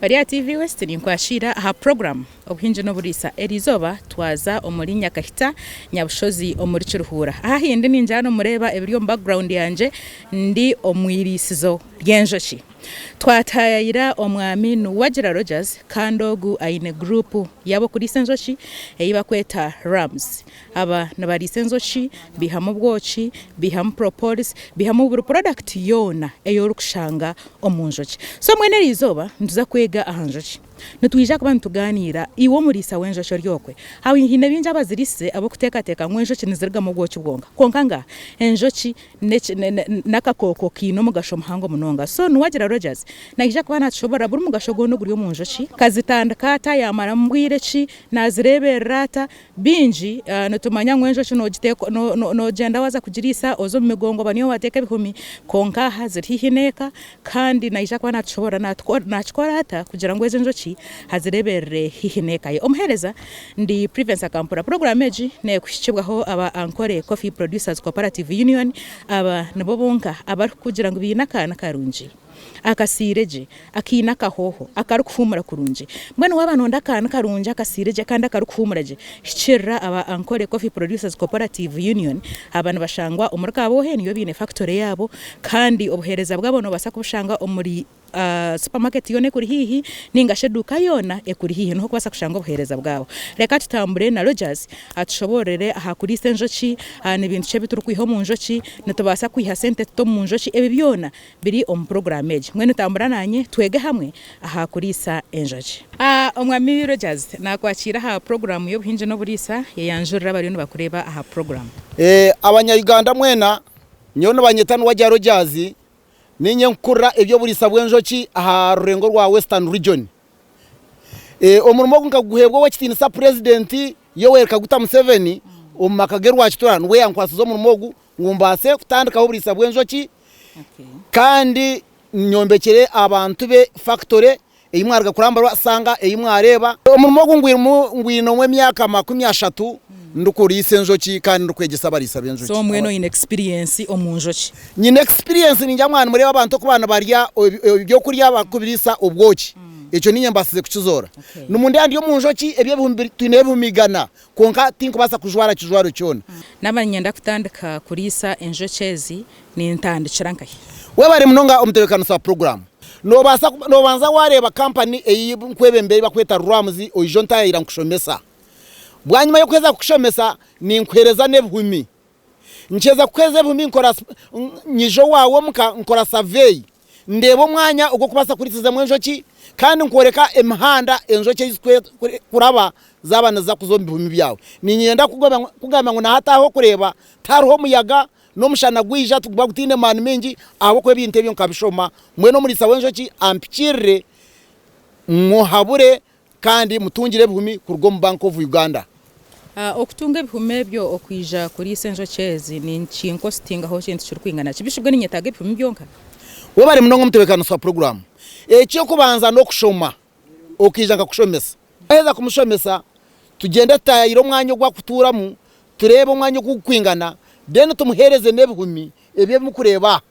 Bari aha TV West ninkwashiira aha puroguramu Obuhingi n'Oburiisa. Eriizooba twaza omuri Nyakahita, Nyabushozi omuri Kiruhura. Aha ahindi ningira nimureeba ebiri omu background yangye ndi omu iriisizo ry'enjoki. Twataayayira omwami Nuwagira Rogers kandi ogu aine guruupu y'ab'okuriisa enjoki ei barikweta Rams. Aba nibariisa enjoki, baihamu obwoki, baihamu propolis, baihamu buri porodakiti yoona ei orikushanga omu njoki. So mbwenu eri izooba nituza kwega aha njoki. Nitwija kuba nitugaaniira iwe omuriisa w'enjoki ori okwe. Haine baingi abaziriisize abarikuteekateeka ngu enjoki nizirugamu obwoki bwonka. Kwonka ngaaha, enjoki n'akakooko kaine omugasho muhango munonga. So Nuwagira Rogers naija kuba naatushoboorora buri mugasho gwona oguri omu njoki, akazitandika ata, yaamaramu bwire ki, naazireeberera ata. Baingi nitumanya ngu enjoki noogyenda waaza kugiriisa oza omu migongo oba niyo waateeka ebihumi, kwonka aha ziri haihi n'eka kandi naija kuba naatushoboorora naakikora ata kugira ngu ezi enjoki azireeberere haihi n'eka ye. Omuheereza ndi Privence Akampura. Puroguraamu egi neekuhikibwaho aba Ankole Coffee Producers Cooperative Union. Aba nibo bonka abarikukugira ngu baine akaana karungi. akasiire gye, akaine akahooho akarikuhuumura kurungi. Mbwenu waaba nooyenda akaana karungi akasiire gye kandi akarikuhuumura gye, hikiirira aba Ankole Coffee Producers Cooperative Union. Aba nibashangwa omuri Kaboohe niyo baine fakitore yaabo kandi obuheereza bwabo noobaasa kubushanga omuri supermarket yoona ekuri haihi nainga shi eduuka yoona ekuri haihi niho orikubaasa kushanga obuheereza bwabo. Reka tutambure na Rogers atushoboororere aha kuriisa enjoki, ni bintu ki ebi turikwiha omu njoki, nitubaasa kwiha sente tuta omu njoki, ebi byona biri omu puroguraamu egi. Mbwenu tambura naanye twege hamwe aha kuriisa enjoki. Omwami Rogers naakwakiira aha puroguraamu y'obuhingi n'oburiisa. Yeyanjurire abariyo nibakureeba aha puroguraamu. Abanya Uganda mwena, nyowe nibanyeta Nuwagya Rogers, ninye nkukurira eby'oburiisa bw'enjoki aha rurengo rwa Western Region. Omurimo ogu nkaguheebwa ow'ekitiinisa Purezidenti Yoweri Kaguta Museveni omu maka ge Rwakitura niwe yankwatsize omurimo ogu ngu mbaase kutandikaho oburiisa bw'enjoki kandi nyombekyere abantu be fakitore ei mwaruga kurambura sanga ei mwareeba. Omurimo ogu ngwinemu emyaka 30 ndikuriisa enjoki kandi ndikwegyesa abariisa b'enjoki. So mbwenu oine experience omu njoki? Nyine experience ningira mwaba nimureeba abantu oku baba nibarya ebyokurya barikubiriisa obwoki ekyo niinye mbaasize kukizoora. Nimundeeba ndi omu njoki eby'ebihumi twineho ebihumi igana Kwonka tinkubaasa kujwara kijwaro kyona. Naaba niinyenda kutandika kuriisa enjoki ezi, nintandikira nkahi? Webare munonga omutebeekanisa wa puroguraamu. Noobaasa noobanza waareeba kampani ei nkwebembera ei barikweta RWAMS oije ontaayayira nkushomesa. Bwanyima y'okuheza kukushomesa, ninkuheereza n'ebihumi. Nkyeza kukuheereza ebihumi nkora nyija owaawe omuka nkora survey ndeeba omwanya ogw'okubaasa kuriisizamu enjoki kandi nkworeka emihanda enjoki ei zirikuraba zaaba niziza kuza omu bihumi byawe. Niinyenda kugamba ngu na hati aha orikureeba tihariho muyaga n'omushana gwija tiguba gutaine maani maingi ahabw'okuba ebintu ebyo nkabishoma. Mbwenu omuriisa w'enjoki ampikiirire muhabure kandi mutungire ebihumi kuruga omu Bank of Uganda. Okutunga ebihumi ebyo okwija kuriisa enjoki ezi nikinkositingaho kintu kirikwingana ki? Bishi bwe ninyetaaga ebihumi byonka? Webare munonga omutebeekanisa wa puroguraamu. Eky'okubanza n'okushoma, okaija nkakushomesa. Waheza kumushomesa, tugyende tutaayayire omwanya ogu arikutuuramu, tureebe omwanya oku gurikwingana, then tumuheereze n'ebihumi ebi ebi murikureeba aha.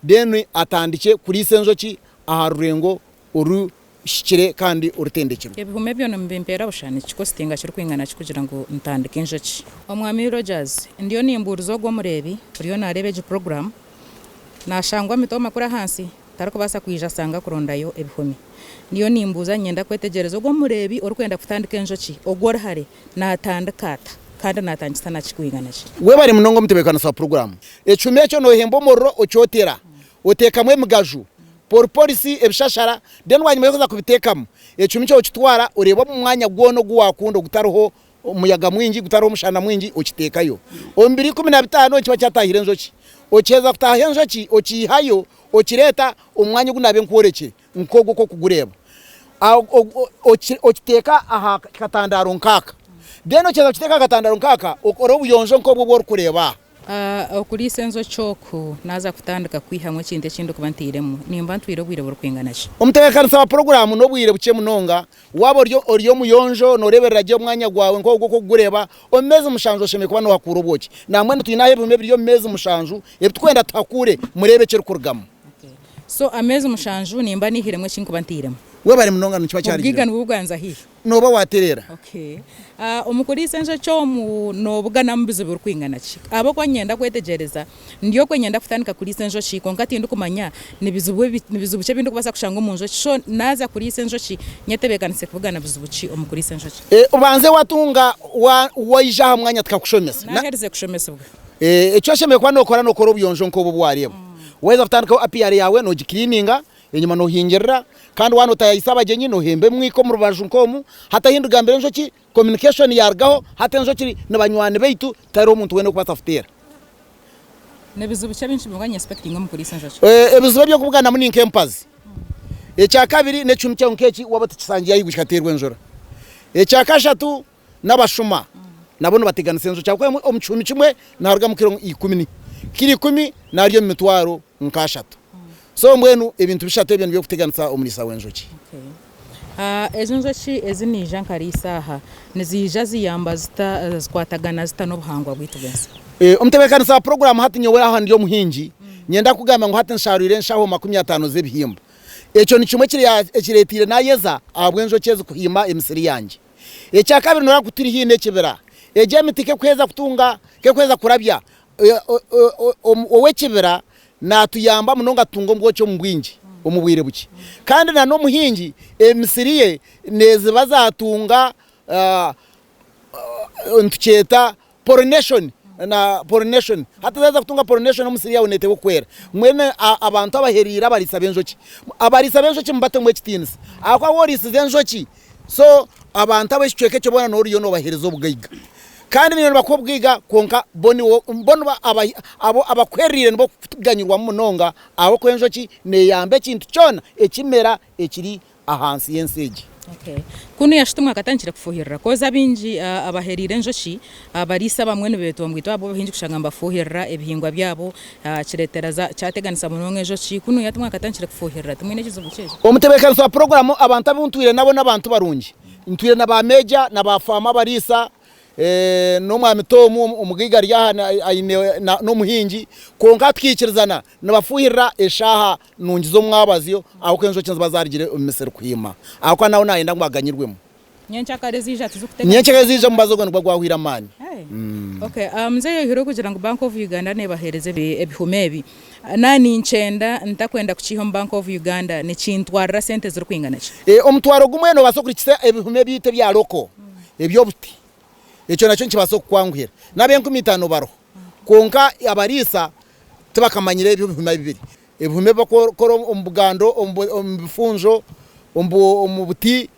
Then atandikye kuriisa enjoki aha rurengo oruhikire kandi orutendekirwe. Ebihumi ebyo nimubimpeera busha? Nikikositinga kirikwingana ki kugira ngu ntandike enjoki? Omwami Rogers, Ndiyo nimbuuriza ogwo omureebi oriyo naareeba egi puroguraamu, naashangwa mitooma kuri ahansi, tarikubaasa kwija asanga kurondayo ebihumi. Ndiyo nimbuuza niinyenda kwetegyereza ogwo omureebi orikwenda kutandika enjoki, ogwo ori hare, Naatandika ata kandi naatandikisa na ki kwingana ki? Webare munonga omutebeekanisa wa puroguraamu. Ekihumi ekyo noohemba omuriro okyotera, oteekamu emigaju, poriporisi, ebishashara, then bwanyima y'okuza kubiteekamu, ekihumi kyawe okitwara oreeba omu mwanya gwona ogu waakunda ogutariho muyaga mwingi, gutariho mushana mwingi okiteekayo. Omu biro 15 nikiba kyataahire enjoki. Okiheza kutaaha enjoki, okiihayo okireeta omu mwanya ogu naabe nkworekire. Nk'ogwo oku orikugureeba, okiteeka aha katandaaro nk'aka. Then okiheza kukiteeka aha katandaaro nk'aka, okore obuyonjo nk'obwo obu orikureeba aha. Okuriisa enjoki oku, naaza kutandika kwihamu ekintu eki ndikuba ntairemu, nimba ntwire obwire burikwingana ki? Omutebeekanisa wa puroguraamu n'obwire bukye munonga. Waaba ori omuyonjo, nooreeberera gye omwanya gwawe nk'ogwo oku orikugureeba, omu meezi mushanju oshemereire kuba noohakuura obwoki. Nambwenu twine aha ebihumi ebiri omu meezi mushanju ebi turikwenda tuhakuure mureebe ekirikurugamu. So ameezi mushanju nimba nihiremu eki nkuba ntairemu. Webare munonga nikiba Obugaiga kyarugiremu. nibwo buganza haihi. Nooba waatereera. Okay. Omu kuriisa enjoki omu noobuganamu bizibu birikwingana ki? Ahabw'okuba niinyenda kwetegyereza, ndi okwe niinyenda kutandika kuriisa enjoki kwonka tindikumanya ni bizibu ebi ni bizibu ki ebi ndikubaasa kushanga omu njoki. So naaza kuriisa enjoki nyetebeekanise kubugana bizibu ki omu kuriisa enjoki? Obanze waatunga waija aha mwanya tukakushomesa. Naaherize kushomesibwa. Eki oshemereire kuba nookora nookora obuyonjo nk'obu obu waareeba. Waaheza kutandikaho apiary yaawe noogikiriininga, enyima noohingirira kandi waaba nootaayaayisa abagyenyi noohemba emwika omu rubaju nk'omu. Hati ahi ndigambira enjoki communication yaarugaho, hati enjoki ni banywani baitu tihariho omuntu weena orikubaasa kuteera. Ni bizibu ki ebintu bimwe nyespekitinga omu kuriisa enjoki? Ebizibu eby'okubuganamu ni nk'empazi. Ekyakabiri n'ekihumi kyawe nk'eki waaba otakisangire ahaiguru kikateerwa enjura. Ekyakashatu n'abashuma nabo nibateganisa enjoki ahabw'okuba omu kihumi kimwe niharugamu kiro ikumi, kiro ikumi nari omu mitwaro nk'ashatu. So mbwenu ebintu bishatu ebyo nibyo birikuteganisa omuriisa w'enjoki. Ezo njoki ezi naija nkariisa aha niziija ziyamba zita, zikwatagana zita n'obuhangwa bwaitu bw'ensi? Omutebeekanisa wa puroguraamu hati nyowe aha ndi omuhingi, niinyenda kugamba ngu hati nsharwire enshaho 50 z'ebihimba. Ekyo ni kimwe ekireeteire naayeza ahabw'enjoki ezi kuhiima emisiri yangye. Ekyakabiri noreeba ku turi haihi n'ekibira, egyo emiti kekuheza kutunga, kekuheza kurabya, ow'ekibira natuyamba munonga tutunga obwoki omu bwingi omu bwire bukye. Kandi na n'omuhingi emisiri ye neziba zatunga nitukyeta pollination na pollination. Hati zaheza kutunga pollination omusiri yaawe neteekwa kwera. Mbwenu abantu abahereire abariisa b'enjoki, abariisa b'enjoki mubatemu ekitiinisa ahakuba waaba oriisize enjoki so abantu ab'ekicweka ekyo boona nooba oriyo noobaheereza obugaiga. Kandi naiwe nibakuha obugaiga kwonka bo nibo abo abakuhereire nibo kuganyirwamu munonga ahabw'okuba enjoki neeyamba ekintu kyona ekimera ekiri ahansi y'ensi egi. Okay. Kunu yashutumwa akatandikire kufuhirira koz abaingi abaherire enjoki abariisa abamwe nibetwa ngu itwe ahabw'obuhingi kushanga nibafuhirira ebihingwa byabo kiretera za kyateganisa munonga enjoki kunu yatumwa akatandikire kufuhirira timwine ekizibu kyekyo? Omutebeekanisa wa puroguraamu abantu abu ntwire nabo n'abantu barungi. Ntwire na ba meeja na ba faama abariisa N'omwami Tom omugaiga ari aha aine n'omuhingi kwonka tukiikirizana nibafuuhirira eshaaha nungi z'omwabazyo ahabw'okuba enjoki niziba zaarugire omu misiri kuhiima ahabw'okuba nawe naayenda ngu aganyirwemu. Nyenkyakare eziija tizikuteganisa. Nyenkyakare eziija omubazi ogwo nigwo gwahwire amaani. Okay, muzeeyi oihireho kugira ngu Bank of Uganda nebaheereza ebihuma ebi, na ninkyenda ntakwenda kukiiha omu Bank of Uganda nikintwarira sente zirikwingana ki? Omutwaro gumwe noobaasa kurikisa ebihuma ebyaitu ebya local eby'obuti. Ekyo nakyo nikibaasa kukwanguhira. N'ab'enkumi itaano bariho. Kwonka abariisa tibakamanyire ebyo bihuma bibiri. Ebihuma ebi barikukora omu bugando, omu bifunjo, omu buti,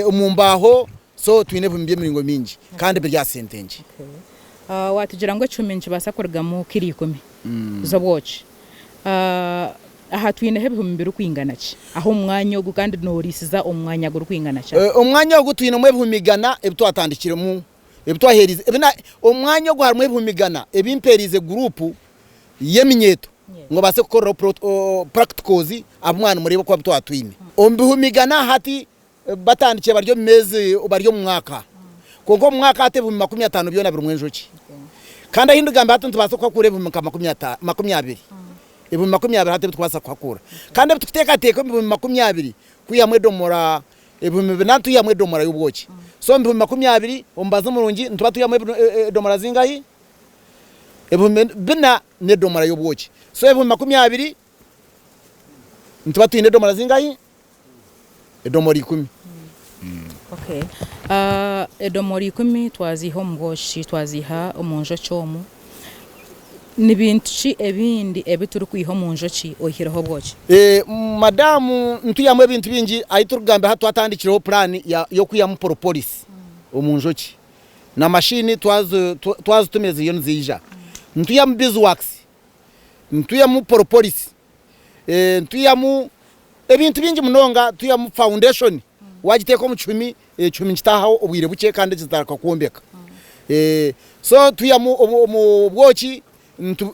omu mbaaho. So twine ebihumi by'emiringo mingi kandi biri aha sente nkye. Waatugira ngu ekihumi nikibaasa kurugamu kiro ikumi z'obwoki. Aha twineho ebihumi birikwingana ki aha omu mwanya ogu kandi nooriisiza omu mwanya gurikwingana ki? Omu mwanya ogu twinemu ebihumi igana ebi twatandikiremu, ebi twaheerize, ebi na, omu mwanya ogu harimu ebihumi igana ebi mpeeriize guruupu y'eminyeeto ngu babaase kukoreraho pro, practicals abu mwaba nimureeba oku abu twaba twine. Omu bihumi igana hati batandikire bari omu meezi, bari omu mwaka. Kwonka omu mwaka hati ebihumi 50 byona birimu enjoki. Kandi ahi ndigamba hati nitubaasa kuhakuura ebihumi nka 20. Ebihumi 20 hati ebi turikubaasa kuhakuura. Kandi ebi turikuteekateeka omu bihumi 20 kwihamu edomora ebihumi bina nitwihamu edomora y'obwoki. So omu bihumi 20 omubazi murungi nituba twihamu edomora zingahi? Ebihumi bina n'edomora y'obwoki. So ebihumi 20 nituba twine edomora zingahi? Edomora ikumi. Okay. Edomora ikumi twaziiha omu bwoki, twaziiha omu njoki omu. Ni bintu ki ebindi ebi turikwiha omu njoki oihireho obwoki? Madamu nitwihamu ebintu bingi ahu turikugambira hati twatandikireho puraani y'okwihamu poropolisi omu njoki na mashini twazitumire ziriyo niziija. Nitwihamu biziwakisi, nitwihamu poropolisi, nitwihamu ebintu bingi munonga, twihamu foundation wagiteeka omu kihumi, ekihumi nikitaahaho obwire bukye kandi kitandika kwombeka. So twihamu omu bwoki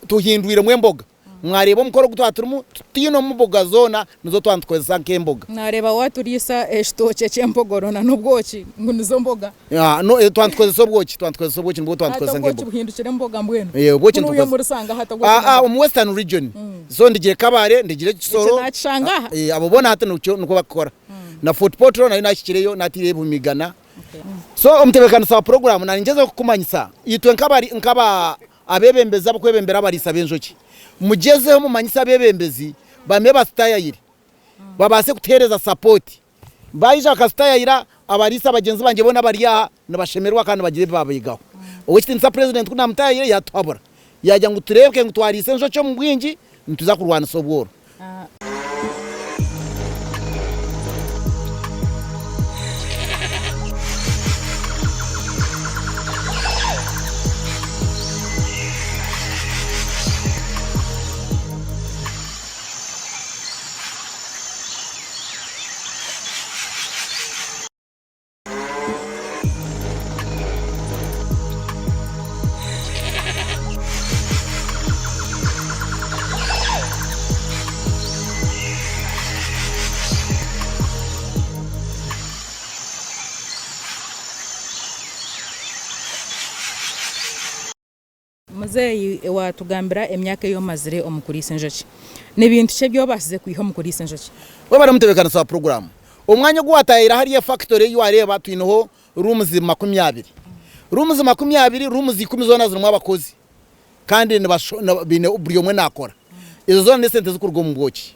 tuhindwiremu emboga. Mwareeba omukoro ogu twaba turimu tutainemu mboga zoona nizo twaba nitukozesa nk'emboga. Naareeba waaturiisa ekitookye ky'empogoro na n'obwoki ngu nizo mboga. Twaba nitukozesa obwoki, twaba nitukozesa obwoki nibwo twaba Hati nitukozesa obwoki nk'emboga. buhindukire emboga mbwenu? Obwoki Kunu nitubukozesa. omurisanga hati obwoki n'emboga? Omu Western Region. So ndigire Kabale, ndigire Eki Kisoro. naakishanga aha. Abo boona hati nikwo barikukora. Na Fort Portal nayo nahikireyo natiireyo ebihumi igana. So omutebeekanisa wa puroguraamu nangyezaho kukumanyisa itwe nk'abari nk'aba abeebembezi abakwebembera abariisa b'enjoki, mugyezeho mumanyise abeebembezi bamwe batutayayire babaase kutuheereza sapooti. Baija bakazitayayira, abariisa bagyenzi bangye boona abari aha nibashemererwa kandi nibagira ebi baabeegaho. Ow'ekitiinisa Purezidenti ku naamutayayire yaatuhabura yaagira ngu tureebeke ngu twariisa enjoki omu bwingi nituza kurwanisa obworo. Muzeeyi waatugambira emyaka ei omazire omu kuriisa enjoki. Ni bintu ki ebi obaasize kwiha omu kuriisa enjoki? Webare mutebeekanisa wa puroguraamu. Omwanya ogu waataahiire ahari efakitore ei waareeba twineho rooms 20. Rooms 20, rooms ikumi zoona zirimu abakozi kandi baine buri omwe naakora. Ezo zoona n'esente zirikuruga omu bwoki.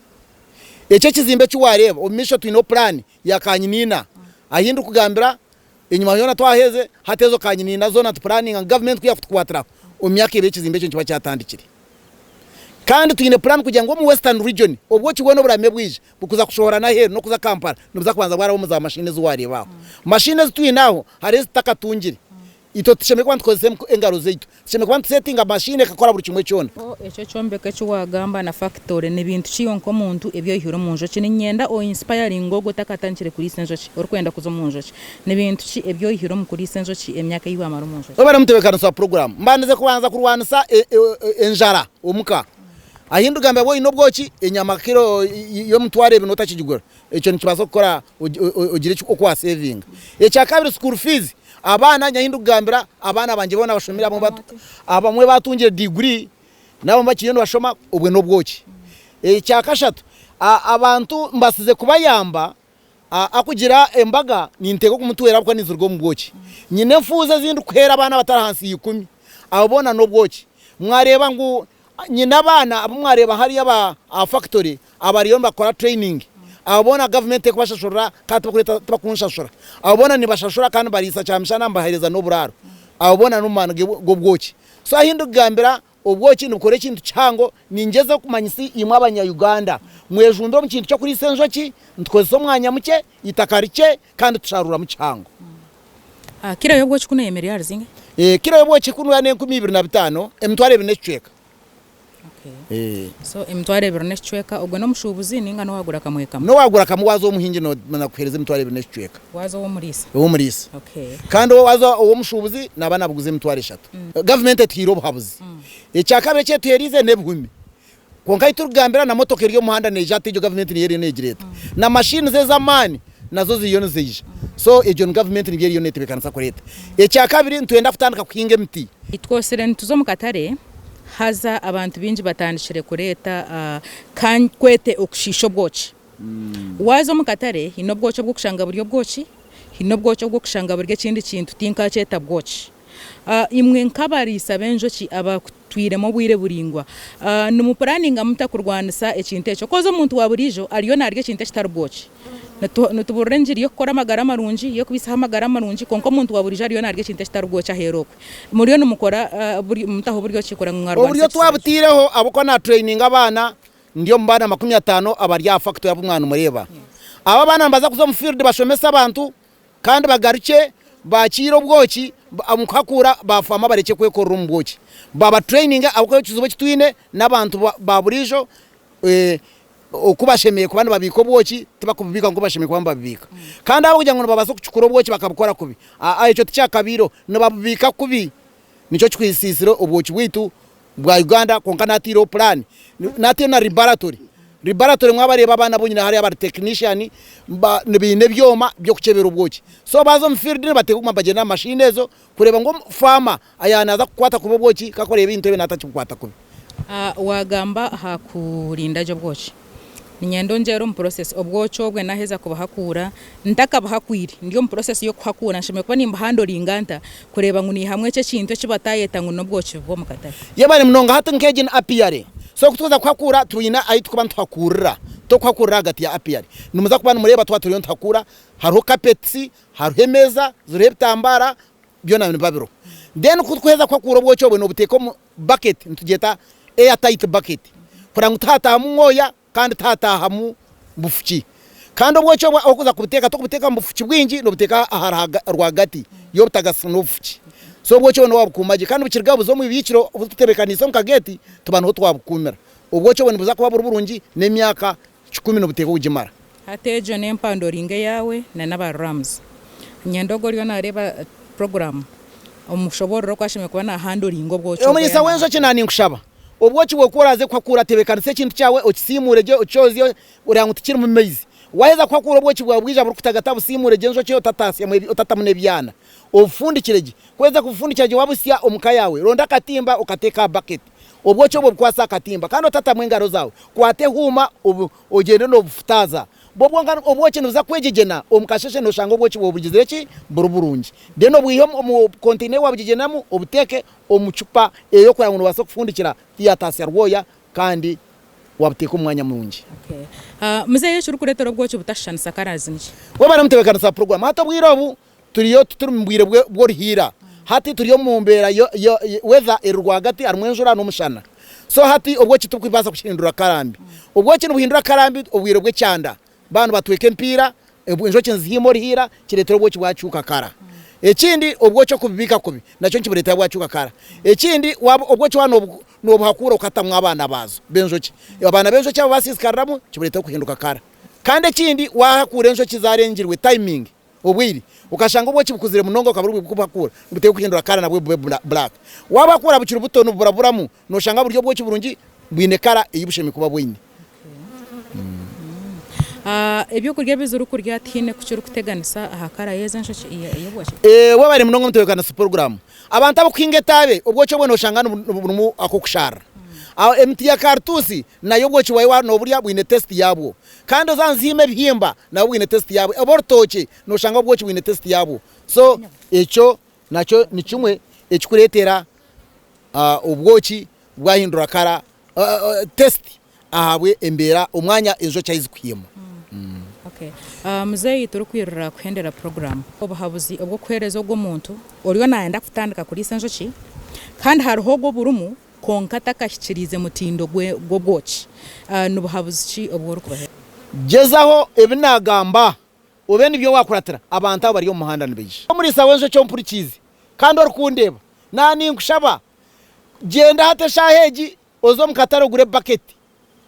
Eki ekizimbe eki waareeba omu maisho twineho puraani ya kanyiniina ahu ndikugambira Enyima yoona twaheze, hati ezo kanyiniina zoona nitupuraninga ngu gavumenti ku yakutukwatiraho omu myaka ebiri ekizimbe ekyo nikiba kyatandikire. Kandi twine puraani kugira ngu omu Western Region obwoki bwona oburame bwija bukuza kushohora n'aheeru n'okuza Kampala nibuza kubanza bwaraba omu za mashini ezi wareeba aho. Mashini ezi twine aho hariho ezi tutakatungire. Itwe tushemereire kuba nitukozesa engaro zaitu. Tushemereire kuba nitusetinga mashini ekakora buri kimwe kyona. Ekyo ekyombeko eki waagamba na fakitore ni bintu ki iwe nk'omuntu ebi oihire omu njoki? Niinyenda oinsipayaringe ogwo otakatandikire kuriisa enjoki, orikwenda kuza omu njoki. Ni bintu ki ebi oihire omu kuriisa enjoki emyaka ei waamara omu njoki? Webare mutebeekanisa wa puroguraamu. Mbandize kubanza kurwanisa enjara omuka. Ahi ndigambira waaba oine obwoki, enyama kiro y'emitwaro ebiri nootakigigura. Ekyo nikibaasa kukora ogire oku waasevinga. Ekyakabiri school fees, abaana nyowe ahi ndikugambira abaana bangye boona bashomire abamwe batungire diguri n'abamwe bakiriyo nibashoma obwe n'obwoki. Ekyakashatu abantu mbasize kubayamba akugira embaga ninteekwa kumutwera ahabw'okuba niziruga omu bwoki. Nyine enfuuzi ezi ndikuheera abaana abatari ahansi ya ikumi abo boona n'obwoki. Mwareeba ngu Nyine abaana abu mwareeba hariya aha factory abariyo nibakora training abo boona government tekubashashurira kandi tibakunshashura. Abo boona nibashashura kandi mbariisa kyamishana mbahereza n'oburaaro. Abo boona n'omu maani g'obwoki. So ahi ndikugambira obwoki nibukora ekintu kihango ningyezaho kumanyisa imwe abanya Uganda mwejumbire omu kintu ky'okuriisa enjoki nitukozesa omwanya mukye, eitaka rikye kandi tusharuuramu kihango. Kiro y'obwoki kunu eyemereire ahari zingahi? Kiro y'obwoki kunu n'enkumibiri na bitaano, 2000 n'ekicweka. So 20,000 n'ekicweka, ogwo n'omushuubuzi nainga n'owaagura kamwe kamwe? N'owaagura kamwe waaza ow'omuhingi nakuheereza 20,000 n'ekicweka. Waaza ow'omuriisa? Ow'omuriisa. Kandi waaza ow'omushuubuzi naaba nabuguza 30,000. Gavumenti etuhaire obuhabuzi. Ekyakabiri eki etuheeriize n'ebihumi. Kwonka ahi turikugambira na motoka eri omu muhanda neija hati egyo gavumenti niyo eriyo negireeta. Na machines ez'amaani nazo ziriyo niziija. So egyo ni gavumenti nibyo eriyo netebeekanisa kureeta. Ekyakabiri nitwenda kutandika kuhinga emiti. Twosire nituza omu katare haza abantu baingi batandikire kureeta kankwete okushiisha obwoki. Waaza omu katare haine obwoki obw'okushanga buri obwoki, haine obwoki obw'okushanga buri ekindi kintu tinkakyeta bwoki. Imwe nk'abariisa b'enjoki abatwiremu obwire buraingwa, nimupuraninga muta kurwanisa ekintu ekyo? Koz omuntu wa buriijo ariyo naarya ekintu ekitari bwoki. Nitubuurira engiri y'okukora amagara marungi, y'okubaisaho amagara marungi, kwonka omuntu wa buriijo ariyo naarya ekintu ekitari bwoki aheeru okwe. Muriyo nimukora mutaho buryo ki kureba ngu mwarwanisa Oburyo ekizibu ekyo? twabutaireho ahabw'okuba naatureyininga abaana, ndi omu baana 50 abari aha fakitore abu mwaba nimureeba. Abo abaana nibaza kuza omu fiiridi bashomese abantu Kandi bagarukye bakiire obwoki omu kuhakuura bafaama barekye kwekorera omu bwoki. Baba traininge ahabw'okuba ekizibu eki twine n'abantu ba buriijo oku bashemereire kuba nibabiika obwoki tibakububiika nk'oku bashemereire kuba nibabubiika. Kandi ahabw'okugira ngu nibabaasa kucukura obwoki bakabukora kubi, aa ekyo tikyakabaireho, nibabubiika kubi nikyo kikwisiisire obwoki bwaitu bwa Uganda kwonka nateireho puraani, nateireho na ribaratory, ribaratory mwabareeba abaana abu nyine hariya bari tekinishani baine ebyoma by'okukyebera obwoki, so baaza omu fiiridi nibateekwa kuguma nibagyenda aha mashini ezo kureeba ngu faama yaaba naaza kukwata kubi obwoki ku arikureeba ebintu ebi naatakibukwata kubi. Waagamba aha kurinda gye obwoki. Niinyenda ongyere omu process, obwoki obwe naaheza kubuhakuura, ntakabuhakwire, ndi omu process y'okuhakuura nshemereire kuba nimbuhandoringa nta kureeba ngu niihamu eki ekintu eki bataayeta ngu n'obwoki bw'omu katare? Yebare munonga hati nk'egi ni apiary so ku tukuza kuhakuura twine ahi tukuba nituhakuurira tokuhakuurira ahagati ya apiary nimuza kuba nimureeba twaba turiyo nituhakuura hariho carpets hariho emeeza ziriho ebitambara byona nibiba biriho then ku tukuheza kuhakuura obwoki obwe nobuteeka omu bucket nitugyeta air tight bucket kureba ngu tihataahamu mwoya kandi tihataahamu bufuki. Kandi obwoki obu orikuza kubuteeka torikubuteeka omu bufuki bwingi nobuteeka aha rwagati y'obutagasi n'obufuki. So obwoki obu nowabukuuma gye kandi bukiriga buza omu ibiikiro obu tutebeekaniise omu kageeti tuba niho twabukuumira. Obwoki obwo nibuza kuba buri burungi n'emyaka kikumi nobuteeka kugimara. Hati egyo n'empandoringa eyaawe na n'aba Rams. Niinyenda ogwo oriyo naareeba puroguraamu omushoboorore oku ashemereire kuba naahandoringa obwoki obwo Omuriisa yaaba w'enjoki naahakuura. naaninkushaba, obwoki bwawe ku oraaze kuhakuura tebeekanisa ekintu kyawe okisiimuure gye okyozye oreeba ngu tikirimu maizi. Waaheza kuhakuura obwoki bwawe bwija burikutagata busiimuure gye enjoki otataatsyamu otatamu n'ebyana. Obufundikire gye. Ku oraheza kubufundikira gye waabusya omu ka yaawe, ronda akatimba okateeke aha baketi. Obwoki obwo obukwase aha katimba kandi otatamu engaro zaawe. Kwata ehuuma ogyende noobufutaaza. Bwo bwonka obwoki nibuza kwegyegyena omu kasheshe nooshanga obwoki bwawe bugizire ki? Buri burungi. Then obwihe omu container ei waabugegyenamu obuteeke omu cupa ey'okureba ngu noobaasa kufundikira tiyataasya rwoya kandi waabuteeka omu mwanya murungi. Okay. Muzeeyi ekirikureetera obwoki butashushanisa colours niki? Webare mutebeekanisa puroguraamu. Hati obwire obu Turiyo tituri mu bwire bw'oruhiira. Hati turi omu mbeera weather eri rwagati harimu enjura n'omushana. So hati obwoki tibukubaasa kuhindura karambi. Obwoki nibuhindura karambi obwire bw'ekyanda. Baaba nibatweka empiira, enjoki nizihiima oruhiira kireetera obwoki bwakyuka kara. Ekindi obwoki okububiika kubi nakyo nikibureetera bwakyuka kara. Ekindi obwoki waaba nobuhakuura okatamu abaana baazo b'enjoki, abaana b'enjoki abo baasiisikariramu kibureetera kuhinduka kara. Kandi ekindi waahakuura enjoki zaarengirwe timing, Obwire, okashanga obwoki bukuzire munonga bukaba buri bw'okubuhakuura, nibuteekwa kuhindura kara nabwo bube black. Wabuhakuura bukiri buto nibuburaburamu, noshanga buri obwoki burungi bwine kara ei bushemereire kuba bwine. Ebyokurya ebi zirikurya tihaine ku kirikuteganisa aha kara y'ezi enjoki ey'obwoki? Webare munonga omutebeekanisa puroguraamu. Abantu abarikuhinga etaabe, obwoki obwo noshanga burimu ak'okushaarira. Emiti ya karutuusi nayo obwoki bwayo waaba noburya bwine taste yaabwo. Kandi oza nziima ebihimba nabwo bwine taste yabwo, oba orutookye noshanga obwoki bwine taste yabwo. So ekyo nakyo nikimwe ekikureetera obwoki bwahindura kara, taste ahabwe embeera omwanya enjoki ahu zikuhiima. Okay. Muzeeyi turikwirira kuhendera puroguraamu, obuhabuzi obw'okuheereza ogwo omuntu oriyo naayenda kutandika kuriisa enjoki kandi hariho ogwo oburimu Kwonka takahikiriize mutindo gw'obwoki. Ni buhabuzi ki obu orikubaheereza? Gyezaho ebi naagamba, obe nibyo waakuratira. Abantu abo bari omu muhanda nibaija. Omuriisa w'enjoki ompurikiize kandi orikundeeba, naaninkushaba, gyenda hati eshaaha egi oze omu katare ogure baketi.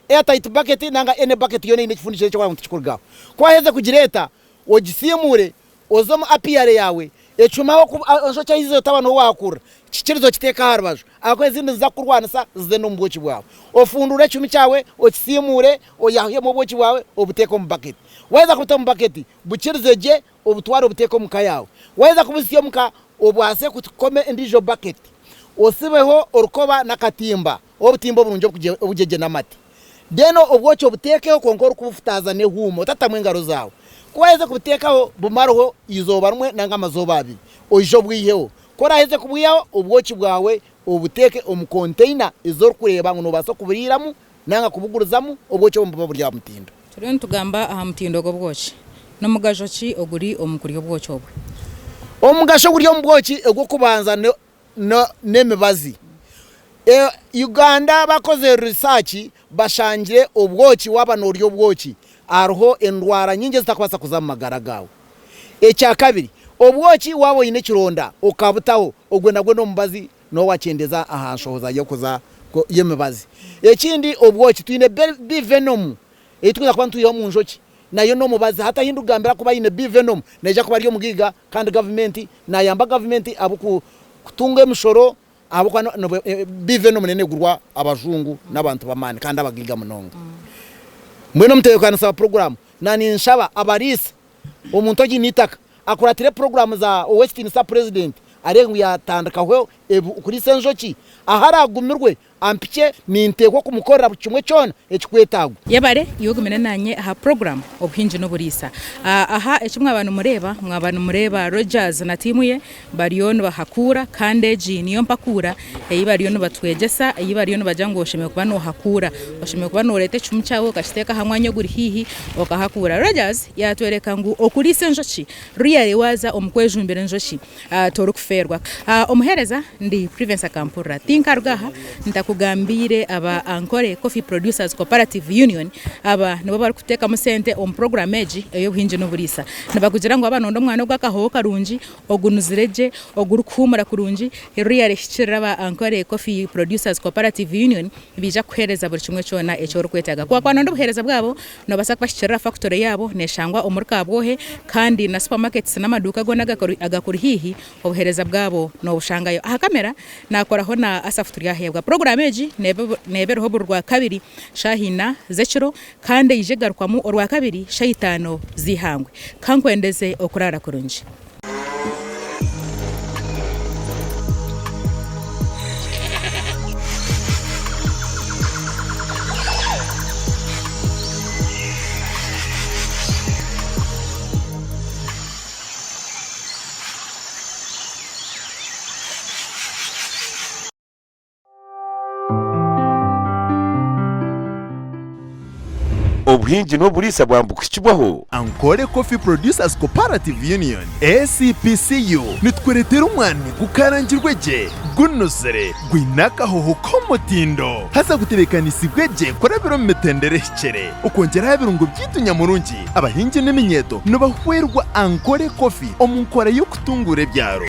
Airtight bucket nanga any bucket yoona eine ekifundikiro ekyokureba ngu tikikuruga aho. Ku waheza kugireeta, ogisiimuure, oze omu apiary yaawe, ecume ahu enjoki ahu ziri otaba niho waahakurira, kikirize okiteeke aha rubaju ahakuba ezindi niziza kukurwanisa zize n'omu bwoki bwawe. Ofunduure ekihumi kyawe, okisiimuure, oyahemu obwoki bwawe obuteeke omu bucket. Waheza kubuta omu bucket, bukirize gye obutware obuteeke omu ka yaawe. Waheza kubusya omu ka, obaase kukoma endiijo bucket, osibeho orukoba n'akatimba. Obutimba oburungi obugyegye n'amate. Then obwoki obuteekeho kwonka orikubufutaaza n'ehuuma otatamu engaro zaawe. Ku waaheza kubuteekaho bumareho eizooba rimwe nanga amazooba abiri oije obwiheho. Ku oraaheze kubwihaho obwoki bwawe obuteeke omu container ezi orikureeba ngu noobaasa kuburiiramu nanga kubugurizamu, obwoki obwo nibuba buri aha mutindo. Turiyo nitugamba aha mutindo gw'obwoki. Ni mugasho ki oguri omu kurya obwoki obwe? Omugasho oguri omu bwoki ogw'okubanza n'emibazi. Uganda bakozire research bashangire obwoki waaba noorya obwoki hariho endwara nyingi ezitakubaasa kuza omu magara gaawe. Ekyakabiri, obwoki waaba oine ekironda okabutaho ogwo nagwo n'omubazi nooba wakyendeza aha nshohoza y'okuza y'emibazi. Ekindi obwoki twine bee venom ei turikwenda kuba nitwiha omu njoki nayo n'omubazi. Hati ahu ndikugambira kuba aine bee venom naija kuba ari omugaiga kandi gavumenti nayamba gavumenti ahabw'okutunga emishoro ahabw'okuba bee venom neyo negurwa abajungu n'abantu b'amaani kandi abagaiga munonga. Mbwenu omutebeekanisa wa puroguraamu naninshaba abariisa omuntu ogiine eitaka akuratire puroguraamu za Ow'ekitiinisa Purezidenti areebe ngu yatandikaho kuriisa enjoki ahu araagumirwe. ampikye, ninteekwa kumukorera buri kimwe kyona ekikwetaagwa. Yebare iwe ogumire nanye aha puroguramu Obuhingi n'Oburiisa. Aha eki mwaba nimureeba, mwaba nimureeba Rogers na tiimu ye bariyo nibahakuura kandi egi niyo mpakuura ei bariyo nibatwegyesa, ei bariyo nibagira ngu oshemereire kuba noohakuura. Oshemereire kuba nooreeta ekihumu kyawe okakiteeka aha mwanya oguri haihi okahakuura. Rogers yaatworeka ngu okuriisa enjoki really waaza omu kwejumbira enjoki torikufeerwa. Omuheereza ndi Privence Akampurira. Tinkaruga aha ntakugambiire aba Ankole Coffee Producers Cooperative Union. Aba nibo barikuteekamu sente omu puroguraamu egi ey'obuhingi n'oburiisa. Nibakugira ngu waaba nooyenda omwani ogw'akahooho karungi, ogunuzire gye, ogurikuhuumura kurungi, really hikirira aba Ankole Coffee Producers Cooperative Union nibaija kukuheereza buri kimwe kyona eki orikwetaaga. Ku waakuba nooyenda obuheereza bwabo, Noobaasa kubahikirira fakitore yaabo neeshangwa omuri Kabwohe kandi na supamaketi n'amaduuka goona agakuri haihi obuheereza bwabo noobushangayo. Aha kamera naakoraho na Asaph Turyaheebwa. Puroguraamu egi neeba eriho buri Rwakabiri shaaha ina z'ekiro kandi eija egarukwamu Orwakabiri shaaha itaano z'eihangwe. Ka nkwendeze okuraara kurungi. Obuhingi n'oburiisa bwambukuhikibwaho. Ankole Coffee Producers Cooperative Union, ACPCU, nitukureetera omwani gukarangirwe gye, gunuzire, gwine akahoho k'omutindo haza gutebeekanisiibwe gye kurabira omu mitendera ehikire. Okwongyera aha birungo byaitu nyamurungi, abahingi n'eminyeeto nibahwerwa Ankole Coffee omu nkora y'okutunguura ebyaro.